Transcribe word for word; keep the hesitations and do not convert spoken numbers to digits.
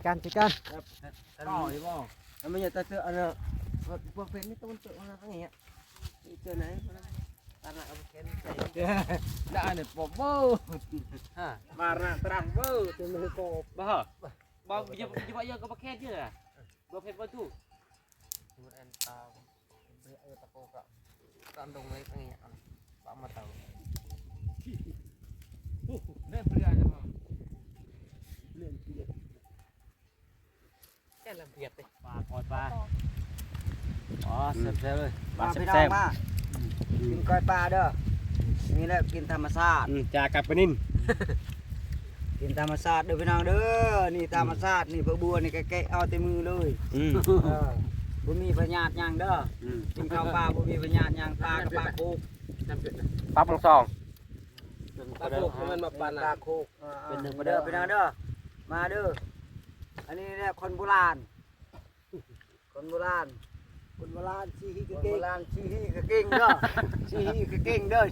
กันสิกัน ต่ออยู่บ่ มันไม่ใช่แต่เสื้ออันนั้น พวกเพชรนี่ต้นเสื้อมาทั้งอย่างเงี้ย นี่เสื้อไหน ตาหน้าเอาไปแขวนใส่ ได้เนี่ยปอบเบ้อ ฮะ มาหน้าตรังเบ้อ เสื้อมือกบ บ่ฮะ บ่อย่าอย่าอย่าก็บ่แค่เยอะอะ บ่เผ็ดบ่ตู้ มันอันตา เออ ตะโกกะ ตอนตรงเลยอย่างเงี้ย ปะมาเตา เล่นเปลือยนะพ่อ เล่นเปลือย แค่ลำเพียดเลย ปลา กอดปลา อ๋อ แซ่บๆเลย ปลา มาพี่น้อง แซ่บๆ มา อืม กินก้อยปลาเด้อ นี่แหละกินธรรมชาติ อืม จากกับปลานิ่น กินธรรมชาติเด้อพี่น้องเด้อ นี่ธรรมชาติ นี่ผักบัวนี่แกะๆเอาแต่มือเลย อืม เออ บ่มีพยาธิหยังเด้อ อืม กินข้าวปลาบ่มีพยาธิหยัง ปลากับปลาโคก ปลาปองซอง ปลาโคกมันมาปลา ปลาโคก เป็นหนึ่ง เด้อพี่น้องเด้อ มาเด้อ อันนี้เนี่ยคนโบราณ คนโบราณ คนโบราณ ชีฮีกะเก่ง คนโบราณ ชีฮีกะเก่งเด้อ ชีฮีกะเก่งเด้อ